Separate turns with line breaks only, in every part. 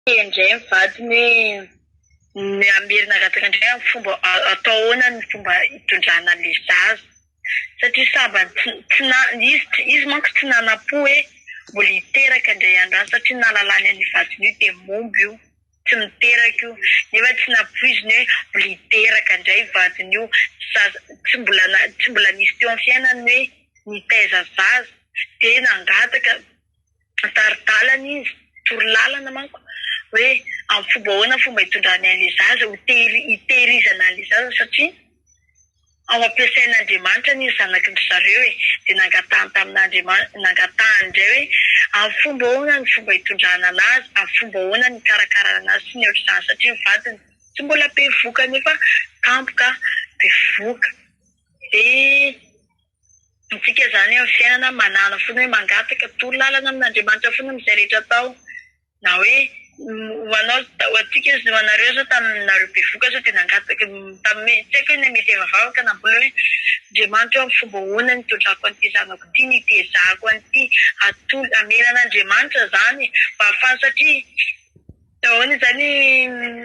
Indray ny vadiny hoe ny hamerina hangataka indray amin'ny fomba atao ahoana ny fomba hitondrana an'ilay zaza satria sambany tsy tsy na izy izy manko tsy nanam-po hoe mbola hiteraka indray andro any satria nahalalany an'io vadiny io dia momba io tsy miteraka io nefa tsy nampoiziny hoe mbola hiteraka indray io vadiny io zaza tsy mbola tsy mbola nisy teo amin'ny fiainany hoe nitaiza zaza dia nangataka Mitari-dalana izy, toro-lalana manko, hoe amin'ny fomba ahoana ny fomba hitondrany an'ilay zaza, ho tehiry, hitehirizana an'ilay zaza satria ao ampiasain'Andriamanitra anie ny zanaky ry zareo e! Dia nangatahany tamin'Andriamanitra, nangatahany indray hoe amin'ny fomba ahoana ny fomba hitondrana anazy, amin'ny fomba ahoana ny hikarakarana anazy sy ny ohatr'izany satria ny vadiny tsy mbola bevohoka nefa tampoka bevohoka. Dia. Antsika izany amin'ny fiainana manana foana hoe mangataka toro lalana amin'Andriamanitra foana amin'izay rehetra atao. Na hoe ho anao, ho antsika, ho anareo izao taminareo bevohoka izao dia nangataka tamin'ny tsy haiko hoe mety efa vavaka na mbola hoe Andriamanitra ô amin'ny fomba ahoana no hitondrako an'ity zanako ity, ny hitezako an'ity, atolo, hamela an'Andriamanitra izany mba hahafahany satria Ahoana izany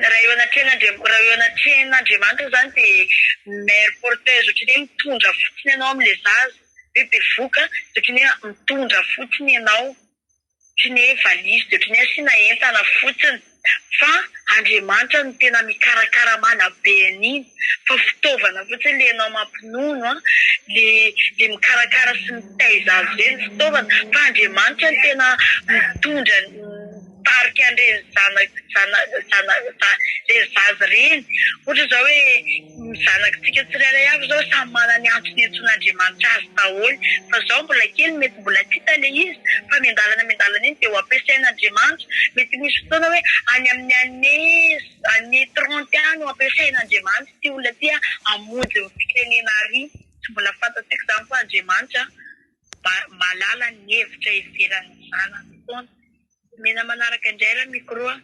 raha eo anatrehan'Andriam- raha eo anatrehan'Andriamanitra izany dia mère porteuse ohatran'ny hoe mitondra fotsiny ianao amin'ilay zaza, hoe bevohoka dia ohatran'ny hoe mitondra fotsiny ianao, ohatran'ny hoe valise dia ohatran'ny hoe asiana entana fotsiny fa Andriamanitra no tena mikarakara manabe an'iny fa fitaovana fotsiny ilay ianao mampinono an, le le mikarakara sy mitaiza azy ireny fitaovana fa Andriamanitra no tena mitondra Mitarika an'ireny zanak zana zana ireny zaza ireny. Ohatra izao hoe ny zanakitsika tsirairay avy izao samy manana ny antony iantsoan'Andriamanitra azy daholo. Fa izao mbola kely mety mbola tsy hita ilay izy fa miandalana miandalana eny dia ho ampiasain'Andriamanitra. Mety misy fotoana hoe any amin'ny année année 30 any ho ampiasain'Andriamanitra ity olona ity hamonjy ny firenena ary. Tsy mbola fantatsika izany fa Andriamanitra mahalala ny hevitra heveran'ny zanany foana. Omena manaraka indray ra micro a,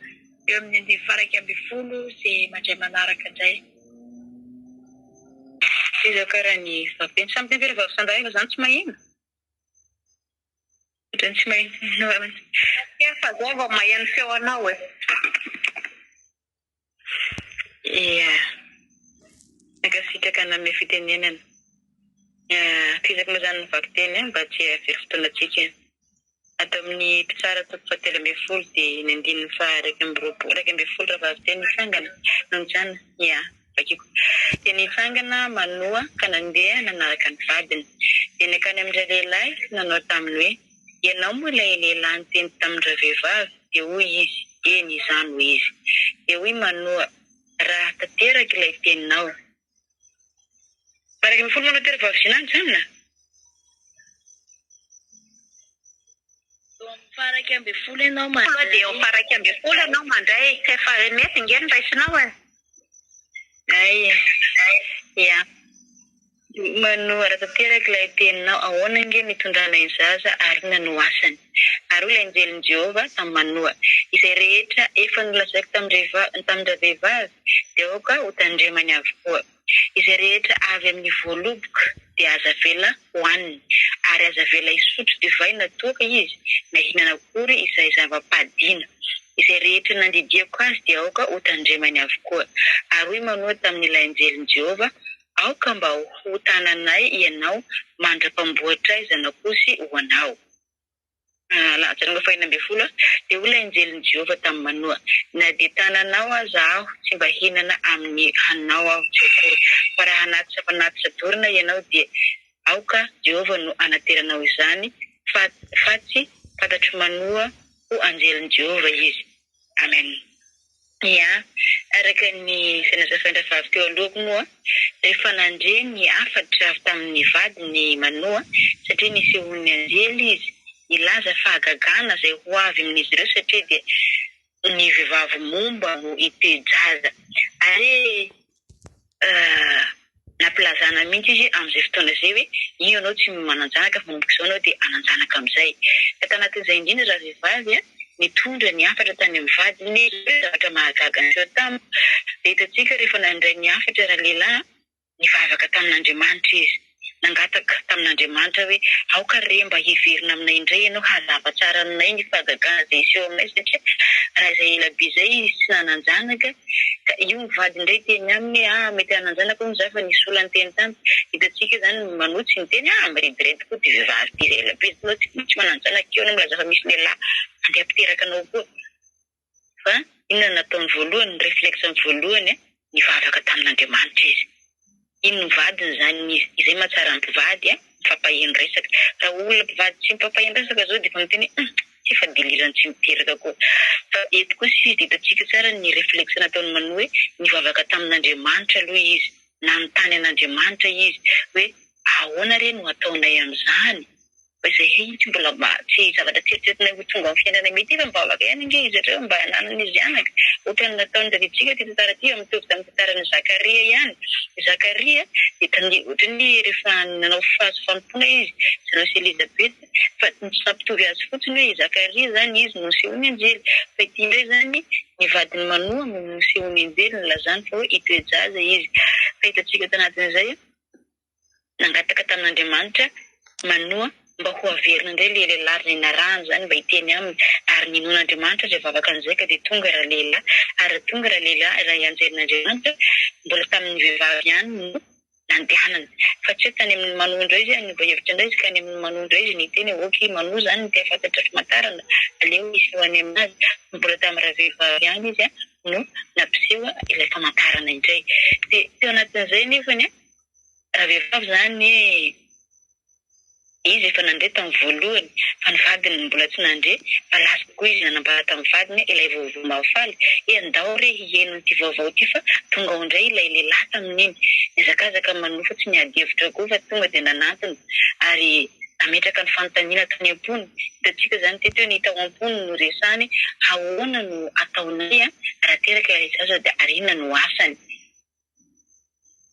eo amin'ny andininy faha 11 ze mandray manaraka indray.
Izao karaha ny vavy samy teny vavy sandraheva zany tsy maheno? Otrany tsy maheno. Fa zay vao maheno feo anao e. Ia. Mankasitraka nanome fitenenana. Tohizako moa izany ny vakiteny mba tsy hahavery fotoana antsika. Ato amin'ny Mpitsara toko fahatelo ambin'ny folo dia ny andininy faha 21, 11 raha vavy teny nitsangana no nijanona. Ia, vakiko. Dia nitsangana Manoa ka nandeha nanaraka ny vadiny. Dia nankany amin-dralehilahy sy nanao taminy hoe, Ianao moa ilay lehilahy niteny tamin-dravehivavy? Dia hoy izy, Eny, izaho no izy. Dia hoy Manoa, Raha tanteraka ilay teninao. 11 manao tera-vavy zinany izany na?
Eo amin'ny faha 11 ianao mandray.
Dia eo amin'ny faha 11 ianao mandray. Ka efa mety ange ny raisinao e. Ay e. Ya. Manoa, raha tanteraka ilay teninao, ahoana ange no hitondrana ny zaza ary inona no asany? Ary hoy ilay anjelin'i Jehovah tamin'i Manoa, Izay rehetra efa nolazaiko tamin-dravehivavy dia aoka hotandremany avokoa. Izay rehetra avy amin'ny voaloboka dia aza avela hohaniny, ary aza avela hisotro divay na toaka izy, na hihinana akory izay zava-padiana. Izay rehetra nandidiako azy dia aoka hotandremany avokoa. Ary hoy Manoa tamin'ilay anjelin'i Jehovah, Aoka mba ho tananay ianao mandra-pamboatray zanak'osy ho anao. Lahajanona fahenina ambin'ny folo, Dia hoy ilay anjelin'i Jehovah tamin'i Manoa, Na dia tananao aza aho, tsy mba hihinana amin'ny haninao aho tsy akory. Fa raha hanatitra fanatitra dorana ianao, dia aoka Jehovah no hanateranao izany, fa fa tsy fantatr'i Manoa ho anjelin'i Jehovah izy. Amen. Ia, araka ny izay nazavain-dravavy teo alohako moa, rehefa nandre ny hafatra avy tamin'ny vadiny i Manoa, satria nisehoan'ny anjely izy nilaza fahagagana izay ho avy amin'izy ireo satria dia ny vehivavy momba no hite-jaza ary Nampilazana mihitsy izy amin'izay fotoana izay hoe io ianao tsy manan-janaka fa manomboka izao ianao dia hanan-janaka amin'izay. Ka tanatin'izay indrindra ravehivavy nitondra ny hafatra tany amin'ny vadiny hoe zavatra mahagaga niseho tamiko. Dia hitantsika rehefa nandray ny hafatra ralehilahy, nivavaka tamin'Andriamanitra izy. Nangataka tamin'Andriamanitra hoe, Aoka re mba hiverina aminay indray ianao hazava tsara aminay ny fahagagana izay hiseho aminay satria raha izay ela be izay izy tsy nanan-janaka ka io mivady indray teny aminy hoe ah mety hanan-janaka hono za fa nisy olona niteny tamiko. Hitantsika izany manoa tsy niteny ah mirediredy koa ity vehivavy ity izay ela be ianao tsy manan-janaka eo ianao milaza fa misy lehilahy andeha hampiteraka anao koa. Fa inona no nataony voalohany, ny réflexe-ny voalohany, nivavaka tamin'Andriamanitra izy. Iny no vadiny izany izy, izay mahatsara ny mpivady a, mifampaheno resaka. Raha olona mpivady tsy mifampaheno resaka izao dia efa miteny hoe hum, tsy efa delirany tsy miteraka koa. Fa eto kosa izy dia hitantsika tsara ny réflexe nataon'i Manoa hoe nivavaka tamin'Andriamanitra aloha izy, nanontany an'Andriamanitra izy hoe ahoana re no hataonay amin'izany? Fa izay mihitsy mbola mba tsy zavatra tsy eritreretinay ho tonga amin'ny fiainana mety fa mivavaka ihany ange izy ireo mba hananan'izy anaka. Ohatran'ny nataon'i Davidtsika ity tantara ity mitovy tamin'ny tantaran'i Zakaria ihany. I Zakaria dia tany ohatran'ny hoe rehefa nanao phase fanompoana izy, zareo sy Elizabeth, fa ny tsy nampitovy azy fotsiny hoe i Zakaria izany izy no nisehoan'ny anjely fa ity indray izany ny vadin'i Manoa no nisehoan'ny anjely nilazany fa hoe hitoe-jaza izy. Fa hitantsika tanatin'izay. Nangataka tamin'Andriamanitra Manoa mba ho averina indray ilay lehilahy izay narahany izany mba hiteny aminy, ary ninoan'Andriamanitra izay vavaka an'izay ka dia tonga ralehilahy, ary raha tonga ralehilahy, ilay anjelin'Andriamanitra mbola tamin'ny vehivavy ihany no nandehanany, fa tsy hoe tany amin'i Manoa indray izy, niova hevitra indray izy ka any amin'i Manoa indray izy niteny hoe ok, Manoa izany no te hahafantatra famantarana, aleo hiseho any aminazy, mbola tamin'ny ravehivavy ihany izy no nampiseho ilay famantarana indray, dia teo anatin'izay nefany. Ravehivavy izany izy efa nandre tamin'ny voalohany fa ny vadiny mbola tsy nandre fa lasa koa izy nanambara tamin'ny vadiny ilay vaovao mahafaly hoe andao re hiheno an'ity vaovao ity fa tonga ao indray ilay lehilahy tamin'iny. Nihazakazaka Manoa fa tsy niady hevitra koa fa tonga dia nanantona ary nametraka ny fanontaniana tany am-pony. Hitantsika izany teto hoe ny tao am-pony no resahany, ahoana no ataonay raha teraka ilay zaza dia ary inona no asany?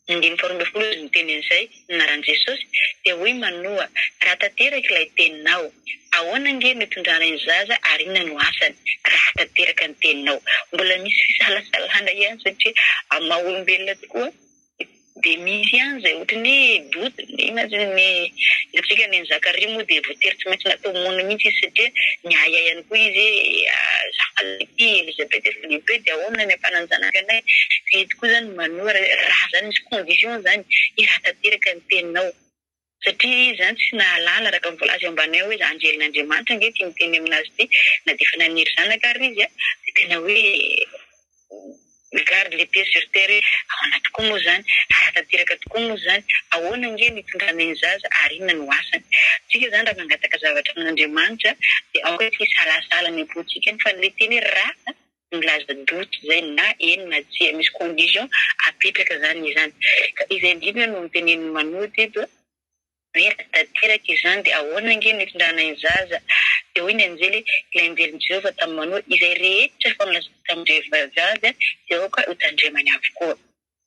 Andininy faharoa ambin'ny folo izy niteny an'izay, ny anaran'i Jesosy, dia hoy Manoa, Raha tanteraka ilay teninao, ahoana ange no hitondrana ny zaza ary inona no asany, raha tanteraka ny teninao? Mbola misy fisalasalana ihany satria amin'ny maha olombelona tokoa dia misy ihany izay ohatran'ny hoe doute, inona ny hitantsika ny an'i Zakaria moa dia voatery tsy maintsy natao moana mihitsy izy satria niahiahy ihany koa izy hoe zaza ity Elizabeth efa lehibe dia ahoana ny hampanan-janaka anay? Ka eto koa izany manoa raha izany misy condition izany hoe raha tanteraka ny teninao satria izy izany tsy nahalala araka ny voalaza eo ambany eo hoe anjelin'Andriamanitra ange ity miteny aminazy ity na dia efa naniry zanaka ary izy dia tena hoe Garde les pieds sur terre hoe ahoana tokoa moa izany? Raha tanteraka tokoa moa izany? Ahoana ange no hitondrana ny zaza ary inona no asany? Tsika izany raha mangataka zavatra amin'Andriamanitra dia aoka tsy hisalasala any am-pontsika any fa ilay teny hoe raha milaza doute izay na eny na tsia, misy condition apetraka izany izany. Ka izay indrindra no notenenin'i Manoa teto. Hoe raha tanteraka izany dia ahoana ange no hitondrana ny zaza? Dia hoy ny anjely, ilay anjelin'i Jehovah tamin'i Manoa, Izay rehetra efa nolazaiko tamin-dravehivavy azy dia aoka hotandremany avokoa.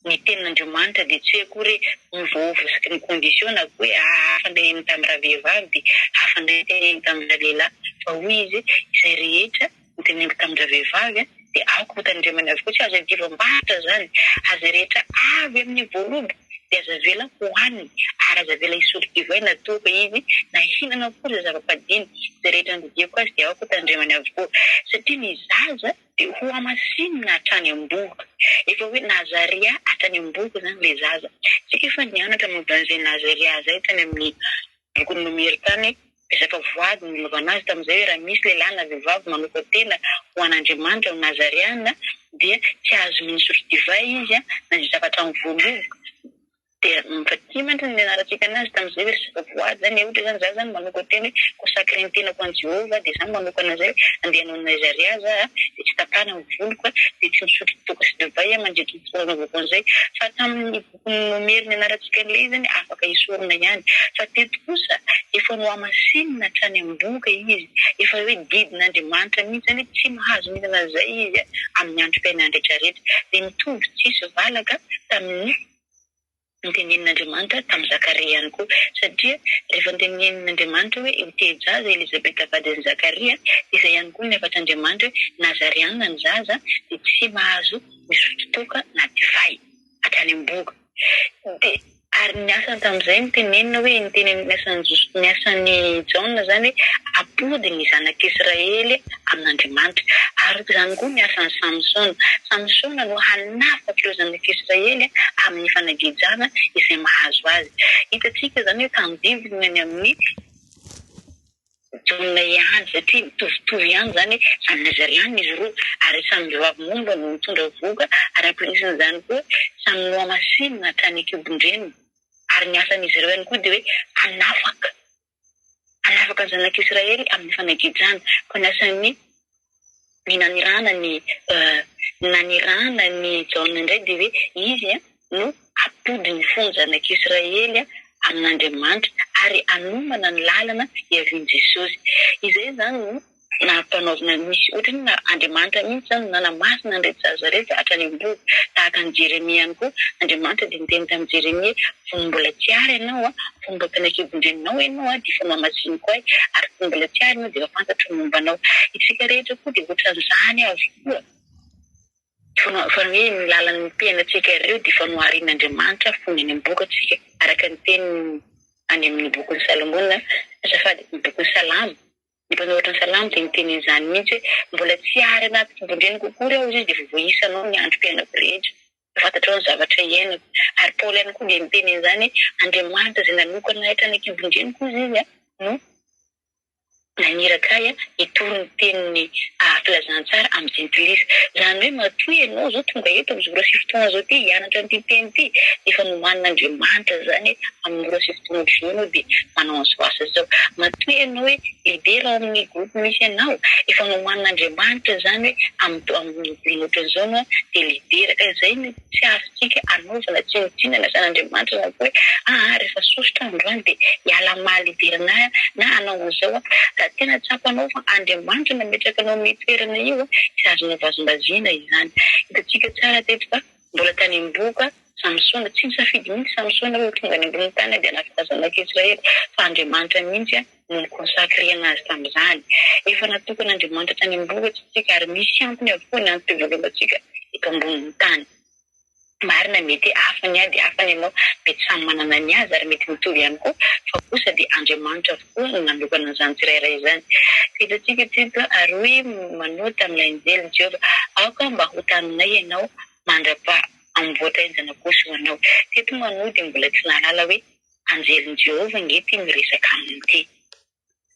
Ny tenin'Andriamanitra dia tsy hoe akory hoe miovaova isaky ny condition na koa hoe hafa indray ny tamin'ny ravehivavy dia hafa indray ny teniny tamin'ny ralehilahy, fa hoy izy, Izay rehetra noteneniko tamin-dravehivavy dia aoka hotandremany avokoa, tsy azo iadivam-barotra izany, ary izay rehetra avy amin'ny voaloboka dia aza avela hohaniny, ary aza avela hisotro divay na toaka izy, na hihinana akory izay zava-padiny, izay rehetra nandidiako azy dia aoka hotandremany avokoa, satria ny zaza dia hohamasinina hatrany am-bohoka, efa hoe Nazaria hatrany am-bohoka izany ilay zaza, isika efa nianatra momba an'izay Nazaria izay tany amin'ny bokin'ny Nomery tany, Resaka voady no nanaovana azy tamin'izay hoe raha misy lehilahy na vehivavy manokan-tena ho an'Andriamanitra ho Nazareana dia tsy azo misotro divay izy na izay zavatra amin'ny voaloboka. Dia fa ity mantsy no nianarantsika anazy tamin'izay hoe resaka voady izany e, ohatra izany za izany manokan-tena hoe consacrer ny tenako an'i Jehovah dia za manokana an'izay hoe andeha hanao Nazaria za dia tsy tapahana ny voloko dia tsy misotro toaka sy divay aho mandritra ny fotoana anaovako an'izay. Fa tamin'ny Bokin'ny Nomery nianarantsika an'ilay izy izany afaka esorina ihany fa teto kosa efa nohamasinina hatrany am-bohoka izy, efa hoe didin'Andriamanitra mihitsy izany hoe tsy mahazo mihinana an'izay izy amin'ny androm-piainany rehetrarehetra. Dia mitovy tsisy valaka tamin'ny notenenin'Andriamanitra tamin'i Zakaria ihany koa satria rehefa notenenin'Andriamanitra hoe ho te-jaza i Elizabeta vadin'i Zakaria dia izay ihany koa ny hafatr'Andriamanitra hoe Nazareana ny zaza dia tsy mahazo misotro toaka na divay. hatrany am-bohoka. Dia Ary ny asany tamin'izay no tenenina hoe, niteny ny asan'i Jos, ny asan'i Jaona izany hoe hampody ny zanak'Israely amin'Andriamanitra. Ary izany koa ny asan'i Samsona. Samsona no hanafaka ireo zanak'Israely amin'ny fanagejana izay mahazo azy. Hitantsika izany hoe tandindona ny amin'ny. Jaona ihany satria mitovitovy ihany izany hoe samy Nazareana izy roa ary samy vehivavy momba no nitondra vohoka ary ampirisin'izany koa samy nohamasinina hatrany an-kibon-dreniny ary ny asan'izy ireo ihany koa dia hoe hanafaka hanafaka ny zanak'Israely amin'ny fanagejana koa ny asan'ny ny nanirahana ny nanirahana an'i Jaona indray dia hoe izy no hampody ny fon'ny zanak'Israely amin'Andriamanitra ary hanomana ny lalana hiavian'i Jesosy. Izay izany no nampanaovina misy ohatran'ny hoe Andriamanitra mihitsy izany no nanamasina an'ireto zaza ireto hatrany am-bohoka. Tahaka an'i Jeremia ihany koa, Andriamanitra dia niteny tamin'i Jeremia hoe fony mbola tsy ary ianao, fony mbola tany an-kibon-dreninao ianao dia efa nohamasiniko ahy, ary fony mbola tsy ary ianao dia efa fantatro ny momba anao. Isika rehetra koa dia ohatran'izany avokoa. Fa fa ny hoe ny lalan'ny mpiainantsika ireo dia efa noharian'Andriamanitra fony any am-bohoka tsika, araka ny teniny any amin'ny bokin'i Salomona, azafady, ny bokin'ny Salamo. Ny mpanoratra ny Salamo dia niteny an'izany mihitsy hoe, Mbola tsy ary anaty kibon-dreniko akory aho, hoy izy, dia efa voaisanao ny androm-piainako rehetra. Efa fantatrao ny zavatra iainako. Ary Paoly ihany koa dia niteny an'izany hoe, Andriamanitra izay nanokana ahy hatrany an-kibon-dreniko, hoy izy, no naniraka ahy hitory ny tenin'ny filazantsara amin'ny jentilisa. Izany hoe matoa ianao izao tonga eto amin'izao ora sy fotoana izao ity hianatra an'ity teny ity, dia efa nomanin'Andriamanitra izany hoe amin'ny ora sy fotoana ohatr'izao ianao dia manao an'izao asa izao. Matoa ianao hoe leader ao amin'ny groupe misy anao, efa nomanin'Andriamanitra izany hoe amin'ny amin'ny volana ohatran'izao ianao dia leader. Ka izay no tsy azontsika anaovana tsinontsinona ny asan'Andriamanitra na koa hoe aa rehefa sosotra aho androany dia hiala amin'ny maha leader an'ahy aho na hanao an'izao aho. Raha tena tsapanao fa Andriamanitra nametraka anao amin'io toerana io, tsy azonao vazimbaziana izany. Hitantsika tsara teto fa mbola tany am-bohoka Samsona, tsy nisafidy mihitsy Samsona hoe ho tonga any ambonin'ny tany dia hanafaka zanak'Israely fa Andriamanitra mihitsy no ni-consacrer anazy tamin'izany. Efa natokan'Andriamanitra tany am-bohoka tsika ary misy antony avokoa ny antom-pivelomantsika eto ambonin'ny tany. Marina mety hafa ny ahy dia hafa ny anao, mety samy manana ny azy ary mety mitovy ihany koa fa kosa dia Andriamanitra avokoa no nanokana an'izany tsirairay izany. Ka hitantsika teto ary hoy Manoa tamin'ilay anjely, Jehovah, aoka mba ho taninay ianao mandra-pahamboatra ny zanak'osy ho anao. Teto Manoa dia mbola tsy nahalala hoe anjelin'i Jehovah ange ity miresaka aminy ity.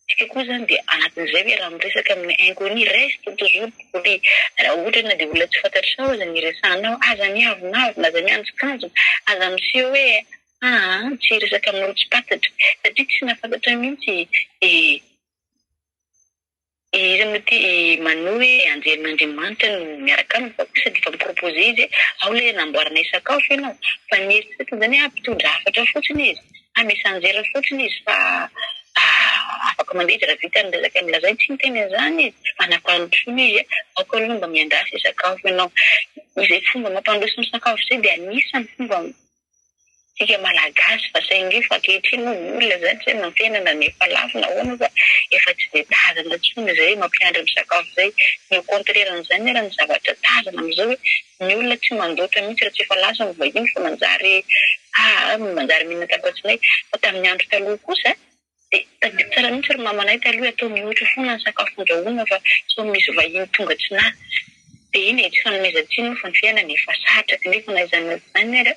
Tsika koa izany dia anatin'izay hoe raha miresaka amin'ny inconnu, reste toujours poli. Raha ohatra na dia olona tsy fantatrao aza no iresahanao, aza miavonavona, aza mianjokanjona, aza miseho hoe aa tsy hiresaka amin'olo tsy fantatra satria tsy nahafantatra mihitsy i Iza moa ity i Manoa hoe anjelin'Andriamanitra no miaraka aminy fa kosa dia efa mi-proposer izy hoe ao ilay hanamboaranay sakafo ianao fa ny eritreretiny izany hoe hampitondra hafatra fotsiny izy, ha messanger fotsiny izy fa afaka mandeha izy raha vita ny resaka nolazainy, tsy niteny an'izany izy fa nampandrosoana izy hoe aoka aloha mba miandrasa hisakafo ianao. Izay fomba mampandroso ny sakafo izay dia anisan'ny fomba Tsika Malagasy fa saingy fa ankehitriny moa ny olona zany tsy hoe fiainana no efa lafo na ahoana fa efa tsy dia tazana intsony izay mampiandry misakafo izay, ny au contraire an'izany ary ny zavatra tazana amin'izao hoe ny olona tsy mandoatra mihitsy raha tsy efa lasa ny vahiny fa manjary aa manjary mihinana tapa-tsinay fa tamin'ny andro taloha kosa Dia tadidiko tsara mihitsy ry mamanay taloha hoe atao mihoatra foana ny sakafo andrahoina fa sao misy vahiny tonga tsy nahy. Dia iny e, tsy fanomezan-tsiny moa fa ny fiainana efa sarotra kanefa na izany na tsy izany ary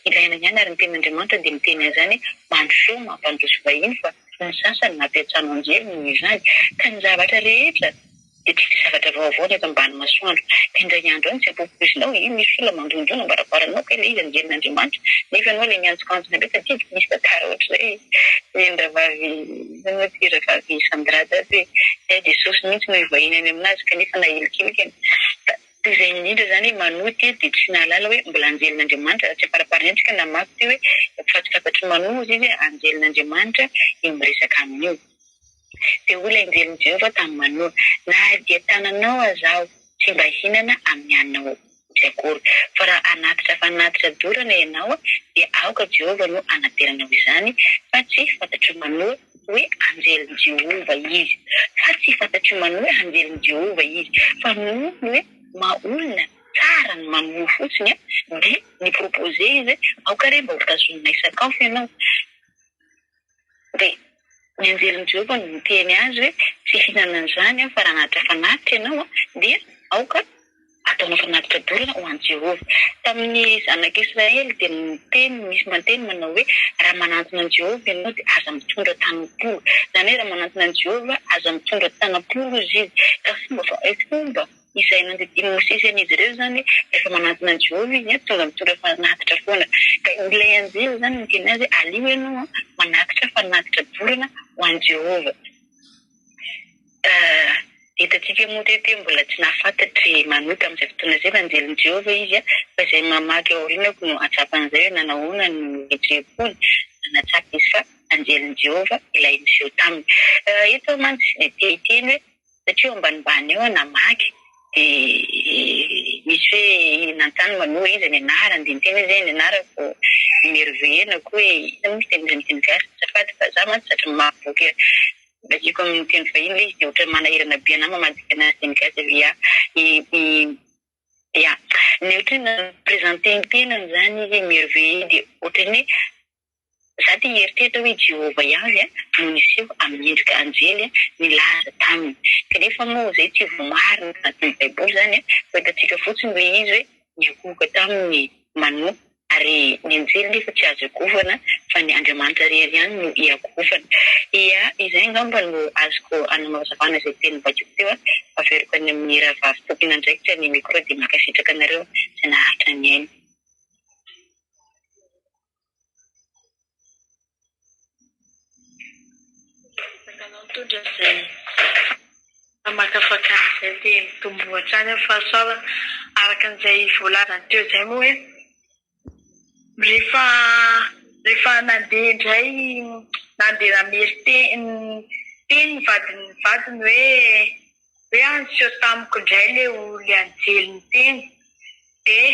ilaina ihany ary ny tenin'Andriamanitra dia miteny an'izany hoe mandrosoa mampandroso vahiny fa ny sasany nampiantrano anjely noho izany ka ny zavatra rehetra dia tsy misy zavatra vaovao ny eto ambany masoandro. Ka indray andro any tsy ampoipoizinao, io misy olona mandondona am-baravaranao kay ilay izy anjelin'Andriamanitra, nefa ianao ilay miantsokantsona be, tadidiko nisy tantara ohatr'izay neny rahavavy, iza moa ity rahavavy Sandra tato hoe, hay Jesosy mihitsy no hivahiny any aminazy kanefa nahilikilika. Ka toy izay indrindra izany hoe Manoa ity dia tsy nahalala hoe mbola anjelin'Andriamanitra, raha tsy amparaparany antsika namaky teo hoe fa tsy fantatr'i Manoa hozy izy hoe anjelin'Andriamanitra io miresaka aminy io. Dia hoy ilay anjelin'i Jehovah tamin'i Manoa, Na dia tananao aza aho, tsy mba hihinana amin'ny hanina tsy akory. Fa raha hanatitra fanatitra dorana ianao, dia aoka Jehovah no hanateranao izany, fa tsy fantatr'i Manoa hoe anjelin'i Jehovah izy. Fa tsy fantatr'i Manoa hoe anjelin'i Jehovah izy, fa noho ny hoe maha olona tsara. an'i Manoa fotsiny dia ni-proposer izy hoe aoka re mba ho tazoninay sakafo ianao. Dia ny anjelin'i Jehovah no niteny azy hoe, Tsy hihinana an'izany aho, fa raha hanatitra fanatitra ianao, dia aoka hataonao fanatitra dorana ho an'i Jehovah. Tamin'ny zanak'Israely dia niteny, misy manteny manao hoe, Raha manantona an'i Jehovah ianao, dia aza mitondra tanam-polo. Izany hoe raha manantona an'i Jehovah, aza mitondra tanam-polo, hoy izy. Ka fomba fomba. Izay nandidian'i Mosesy an'izy ireo izany hoe rehefa manantona an'i Jehovah izy, tonga mitondra fanatitra foana. Ka ilay anjely izany niteny azy hoe, Aleo ianao manatitra fanatitra dorana ho an'i Jehovah. Hitantsika moa teto hoe mbola tsy nahafantatr'i Manoa tamin'izay fotoana izay fa anjelin'i Jehovah izy, fa izay mamaky ao aorianako no hahatsapa an'izay hoe nanahoana ny fihetseham-pony, nahatsapa izy fa anjelin'i Jehovah ilay niseho taminy. Eto aho mantsy dia te hiteny hoe Satria eo ambanimbany eo namaky dia misy hoe nanontany manoa iza ny anarany dia niteny izy hoe ny anarako Merveille na koa hoe inona moa fiteny amin'ny teny gasy azafady fa za mantsy zatra mamaky boky vakiko amin'ny teny vahiny ilay izy dia ohatran'ny manahirana be anah mamadika anazy teny gasy avy eo ya ny ohatran'ny ni-presenter ny tenany izany izy Merveille dia ohatran'ny hoe Za te hieritreritra hoe Jehovah ihany no niseho amin'ny endrika anjely nilaza taminy. Kanefa moa izay tsy voamarina anatin'ny Baiboly izany fa hitantsika fotsiny ilay izy hoe niankohoka taminy Manoa. Ary ny anjely nefa tsy azo iankohofana fa ny Andriamanitra irery ihany no iankohofana. Ia, izay angamba no azoko anamazavana izay teny vakiko teo. Averiko any amin'ny rahavavy tompon'andraikitra ny micro dia mankasitraka anareo izay naharitra nihaino.
Betsaka anao nitondra izay famakafakana izay dia mitomboa hatrany amin'ny fahasoavana. Araka an'izay voalazany teo izay moa hoe rehefa rehefa nandeha indray nandeha namery teny teny ny vadiny vadiny hoe hoe ah niseho tamiko indray ilay ilay anjely niteny. Dia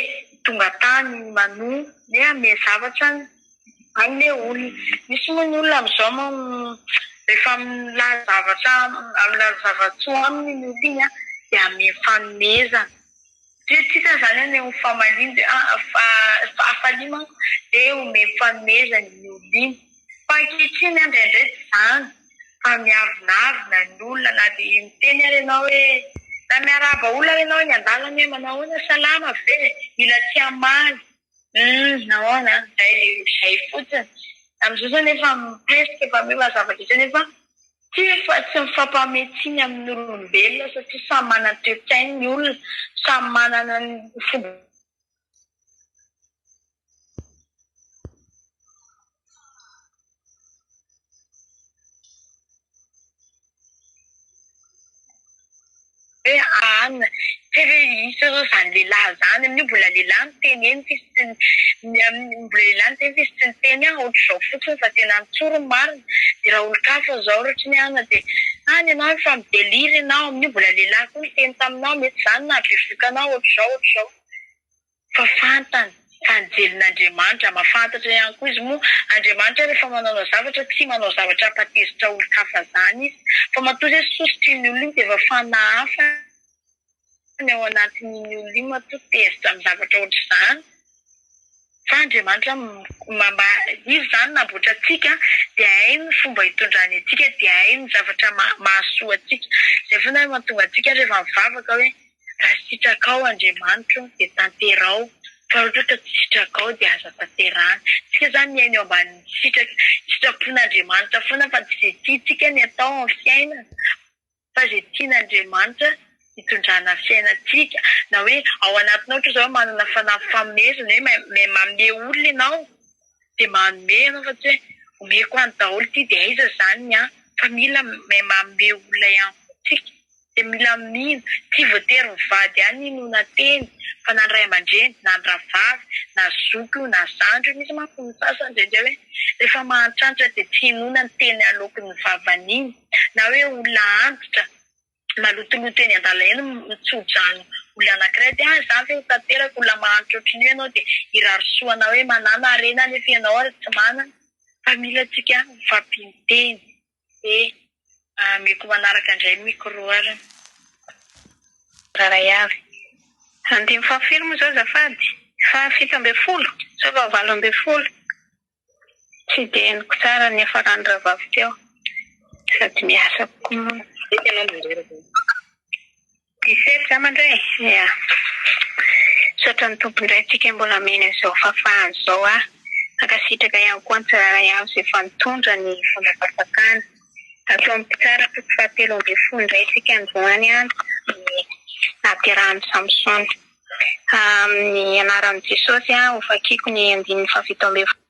tonga tany Manoa ny hanome zavatra an'ilay olona. Misy moa ny olona amin'izao rehefa milaza zavatra, milaza zava-tsoa aminy iny olona iny dia hanome fanomezana. Satria tsika izany haneho ny famaliana dia hafaliana manko dia omeny fanomezana iny olona iny. Fa ankehitriny indraindray tsy izany fa miavonavona ny olona na dia miteny ary ianao hoe na miarahaba olona ary ianao eny an-dalana hoe manao ahoana salama ve? Mila tsy hamaly. Humm nahoana? Izay dia izay fotsiny. Amin'izao izany efa presque efa miova ny zava-drehetra nefa tsy fa tsy mifampame tsiny amin'ny olombelona satria samy manana ny toe-tsainy ny olona, samy manana ny fomba. Hoe an, tsy hoe iza zao zany lehilahy zany, amin'io mbola lehilahy miteny eny f'izy tsy ny amin'ny mbola lehilahy miteny f'izy tsy niteny aho ohatr'izao fotsiny fa tena nitsory ny marina, dia raha olon-kafa zao ry ohatry ny an dia any ianao efa mi-delire ianao, amin'io mbola lehilahy koa niteny taminao mety izany nahabevohoka anao ohatr'izao ohatr'izao. Fa fantany fa anjelin'Andriamanitra, mahafantatra ihany koa izy moa Andriamanitra rehefa manaonao zavatra tsy manao zavatra hampatezitra olon-kafa zany izy fa matoa zay sosotry iny olona iny dia efa fanahy hafa ny ao anatin'iny olona iny matoa tezitra amin'ny zavatra ohatr'izany fa Andriamanitra mba izy zany namboatra antsika dia hainy ny fomba hitondrany antsika dia hainy ny zavatra mahasoa antsika izay foana mahatonga antsika rehefa mivavaka hoe Raha sitrakao Andriamanitra o dia tanteraho fa raha ohatra ka tsy sitrakao dia aza tanterahana. Tsika zany miaina eo ambanin'ny sitraka, sitrapon'Andriamanitra foana fa tsy izay tiantsika ny atao amin'ny fiainana fa izay tian'Andriamanitra hitondrana ny fiainantsika na hoe ao anatinao ohatra zao manana fanahy fanomezana hoe mahay manome olona ianao dia manome ianao fa tsy hoe omeko any daholo ity dia aiza zany ny ahy fa mila mahay manome olona ihany koa tsika. Dia mila mino, tsy voatery mivady ihany inoana teny fa na ny ray aman-dreny, na ny rahavavy, na zoky io na zandry io, misy manko ny sasany indraindray hoe rehefa mahantrantra dia tsy inoana ny teny aloaky ny vavany iny, na hoe olona antitra malotoloto eny an-dalana eny mitso-drano olona anankiray dia ah izany ve ho tanteraka olona mahantra ohatran'io ianao dia hirary soa anao hoe manana harena nefa ianao ary tsy manana fa mila antsika mifampino-teny. Dia ameko manaraka indray ny micro ary.
Tsirairay avy. Andininy fahafiry moa izao azafady? Fahafito ambin'ny folo sa fahavalo ambin'ny folo? Tsy dia henoko tsara ny niafaran'ny rahavavy teo. Sady miasa koa moa. 17 za mandray? Ya. Misaotra ny Tompo indray tsika mbola omena izao fahafahana izao ah. Mankasitraka ihany koa ny tsirairay avy izay efa nitondra ny fomba-panjakana. Ato amin'ny mpitsara toko fahatelo ambin'ny folo indray isika androany ny nahaterahan'i Samsona. Amin'ny anaran'i Jesosy, hovakiko ny andininy fahafito ambin'ny folo.